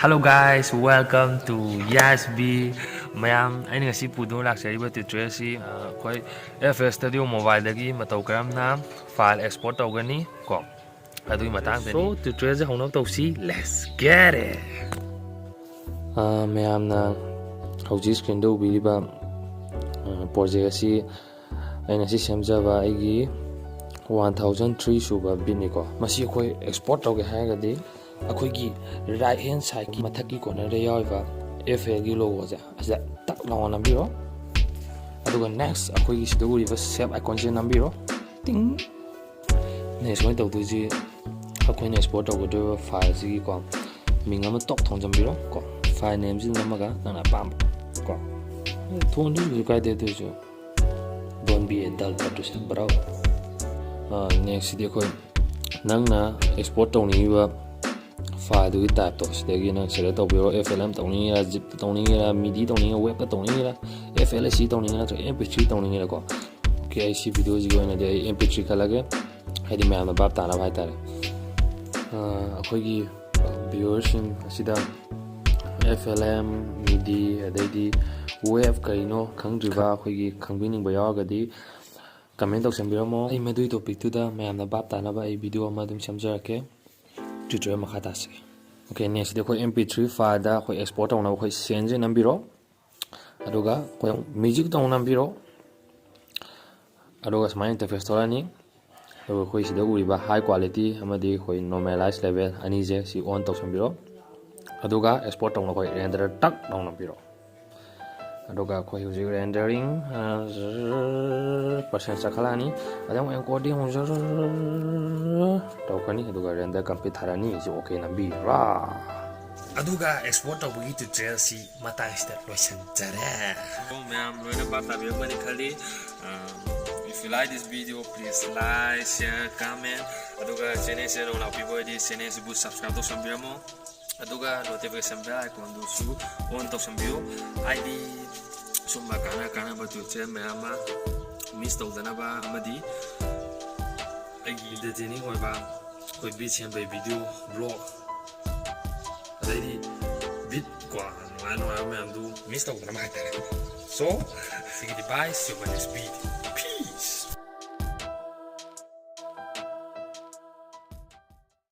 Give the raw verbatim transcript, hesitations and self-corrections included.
Hello guys, welcome to Yas B. ꯃꯌꯥꯝ, ꯑꯩꯅ ꯉꯁꯤ ꯄꯨꯗꯨꯅ ꯂꯥꯛꯆꯔꯤꯕ tutorial ꯑꯁꯤ, ꯑ, ꯑꯩꯈꯣꯏ F L Studio Mobile ꯗꯒꯤ ꯃꯇꯧ ꯀꯔꯝꯅ file export ꯇꯧꯒꯅꯤ ꯀꯣ, ꯑꯗꯨꯒꯤ ꯃꯇꯥꯡꯗꯅꯤ꯫ So, tutorial ꯁꯦ ꯍꯧꯅꯕ ꯇꯧꯁꯤ꯫ Let's get it! ꯑ, ꯃꯌꯥꯝꯅ ꯍꯧꯖꯤꯛ screen ꯗ ꯎꯕꯤꯔꯤꯕ, ꯑ, project ꯑꯁꯤ ꯑꯩꯅ ꯁꯤ ꯁꯦꯝꯖꯕ ꯑꯩꯒꯤ one thousand three ꯁꯨꯕ beat ꯅꯤꯀꯣ꯫ ꯃꯁꯤ ꯑꯩꯈꯣꯏ export ꯇꯧꯒꯦ ꯍꯥꯏꯔꯒꯗꯤ ꯑꯩꯈꯣꯏꯒꯤ right hand side ꯀꯤ ꯃꯊꯛꯀꯤ corner ꯗ ꯌꯥꯎꯔꯤꯕ F L ꯒꯤ logo ꯁꯦ ꯑꯁꯤꯗ ꯇꯛ ꯂꯥꯎꯅ ꯅꯝꯕꯤꯔꯣ꯫ ꯑꯗꯨꯒ next ꯑꯩꯈꯣꯏꯒꯤ ꯁꯤꯗ ꯎꯔꯤꯕ save icon ꯁꯦ ꯅꯝꯕꯤꯔꯣ꯫ ꯇꯤꯡ! ꯅꯦ ꯁꯨꯃꯥꯏꯅ ꯇꯧꯗꯣꯏꯁꯤ, ꯑꯩꯈꯣꯏꯅ export ꯇꯧꯒꯗꯧꯔꯤꯕ file ꯁꯤꯒꯤꯀꯣ ꯃꯤꯡ ꯑꯃ ꯇꯣꯛ ꯊꯣꯟꯖꯟꯕꯤꯔꯣ ꯀꯣ꯫ File name ꯁꯤꯗ ꯅꯝꯃꯒ ꯅꯪꯅ ꯑꯄꯥꯝꯕ ꯀꯣ ꯊꯣꯟꯗꯣꯏꯁꯨ ꯀꯩꯁꯨ ꯀꯥꯏꯗꯦ, ꯑꯗꯨ ꯑꯣꯏꯔꯁꯨ don't be a dull person, bro꯫ ꯑ, next ꯁꯤꯗꯤ ꯑꯩꯈꯣꯏ ꯅꯪꯅ export ꯇꯧꯅꯤꯡꯉꯤꯕ file ꯗꯨꯒꯤ type ꯇꯣ ꯁꯤꯗꯒꯤ ꯅꯪ select ꯇꯧꯕꯤꯔꯣ꯫ F L M ꯇꯧꯅꯤꯡꯉꯤꯔꯥ, zip ꯇꯧꯅꯤꯡꯉꯤꯔꯥ, midi ꯇꯧꯅꯤꯡꯉꯤꯔꯥ, web ꯇ ꯇꯧꯅꯤꯡꯉꯤꯔꯥ, F L A C ꯇꯧꯅꯤꯡꯉꯤꯔꯥ, ꯅꯠꯇ꯭ꯔꯒ M P three ꯇꯧꯅꯤꯡꯉꯤꯔꯥ ꯀꯣ꯫ Okay, ꯑꯩ ꯁꯤ video ꯁꯤꯒꯤ ꯑꯣꯏꯅꯗꯤ ꯑꯩ M P three ꯈꯜꯂꯒꯦ, ꯍꯥꯏꯗꯤ ꯃꯌꯥꯝꯅ ꯚꯥꯞ ꯇꯥꯅꯕ ꯍꯥꯏꯇꯥꯔꯦ꯫ ꯑ, ꯑꯩꯈꯣꯏꯒꯤ viewer ꯁꯤꯡ ꯑꯁꯤꯗ F L M, midi, ꯑꯗꯩꯗꯤ web ꯀꯩꯅꯣ ꯈꯪꯗ꯭ꯔꯤꯕ ꯑꯩꯈꯣꯏꯒꯤ ꯈꯪꯕꯤꯅꯤꯡꯕ ꯌꯥꯎꯔꯒꯗꯤ comment ꯇꯧꯁꯟꯕꯤꯔꯝꯃꯣ꯫ ꯑꯩ ꯃꯗꯨꯒꯤ topic ꯇꯨꯗ ꯃꯌꯥꯝꯅ ꯚꯥꯞ ꯇꯥꯅꯕ ꯑꯩ video ꯑꯃ ꯑꯗꯨꯝ ꯁꯦꯝꯖꯔꯛꯀꯦ꯫ Tutorial ꯃꯈꯥ ꯇꯥꯁꯤ꯫ Okay, next ꯁꯤꯗꯤ ꯑꯩꯈꯣꯏ M P three file ꯗ ꯑꯩꯈꯣꯏ export ꯇꯧꯅꯕ ꯑꯩꯈꯣꯏ send ꯁꯦ ꯅꯝꯕꯤꯔꯣ꯫ ꯑꯗꯨꯒ ꯑꯩꯈꯣꯏ music ꯇꯧ ꯅꯝꯕꯤꯔꯣ꯫ ꯑꯗꯨꯒ ꯁꯨꯃꯥꯏꯅ interface ꯊꯣꯛꯂꯛꯑꯅꯤ꯫ ꯑꯗꯨꯒ ꯑꯩꯈꯣꯏ ꯁꯤꯗ ꯎꯔꯤꯕ high quality ꯑꯃꯗꯤ ꯑꯩꯈꯣꯏ normalize level ꯑꯅꯤꯁꯦ ꯁꯤ on ꯇꯧꯁꯟꯕꯤꯔꯣ꯫ ꯑꯗꯨꯒ export ꯇꯧꯅ ꯑꯩꯈꯣꯏ render ꯇꯛ ꯂꯥꯎꯅ ꯅꯝꯕꯤꯔꯣ꯫ ꯑꯗꯨꯒ ꯑꯩꯈꯣꯏ ꯍꯧꯖꯤꯛ rendering, ꯑ, percent ꯆꯠꯈꯠꯂꯛꯑꯅꯤ꯫ ꯑꯗꯩ ꯑꯃꯨꯛ encoding ꯑꯃꯨꯛ ꯇꯧꯔꯛꯀꯅꯤ꯫ ꯑꯗꯨꯒ render complete ꯊꯥꯔꯛꯑꯅꯤ꯫ ꯁꯤ okay ꯅꯝꯕꯤꯔꯥ꯫ ꯑꯗꯨꯒ export ꯇꯧꯕꯒꯤ tutorial ꯁꯤ ꯃꯇꯥꯡꯁꯤꯗ ꯂꯣꯏꯁꯤꯟꯖꯔꯦ꯫ ꯃꯌꯥꯝ ꯂꯣꯏꯅ ꯚꯥꯞ ꯇꯥꯕꯤꯔꯝꯒꯅꯤ ꯈꯜꯂꯤ꯫ ꯑ, if you like this video, please like, share, comment꯫ ꯑꯗꯨꯒ channel ꯁꯤꯗ ꯅꯧꯅ ꯂꯥꯛꯄꯤꯕ ꯑꯣꯏꯔꯗꯤ channel ꯁꯤꯕꯨ subscribe ꯇꯧꯁꯟꯕꯤꯔꯝꯃꯣ꯫ ꯑꯗꯨꯒ notification bell icon ꯗꯨꯁꯨ on ꯇꯧꯁꯟꯕꯤꯌꯨ, ꯍꯥꯏꯗꯤ ꯁꯨꯝꯕ ꯀꯥꯟꯅ ꯀꯥꯟꯅꯕ tutorial ꯃꯌꯥꯝ ꯑꯃ miss ꯇꯧꯗꯅꯕ, ꯑꯃꯗꯤ ꯑꯩꯒꯤ entertaining ꯑꯣꯏꯕ ꯑꯩꯈꯣꯏ beat ꯁꯦꯝꯕꯒꯤ video, vlog, ꯑꯗꯩꯗꯤ ꯀꯣ, ꯅꯨꯡꯉꯥꯏ ꯅꯨꯡꯉꯥꯏꯕ ꯃꯌꯥꯝꯗꯨ miss ꯇꯧꯗꯅꯕ ꯍꯥꯏꯇꯥꯔꯦ꯫ So, ꯁꯤꯒꯤꯗꯤ bye, see you on next video. Peace.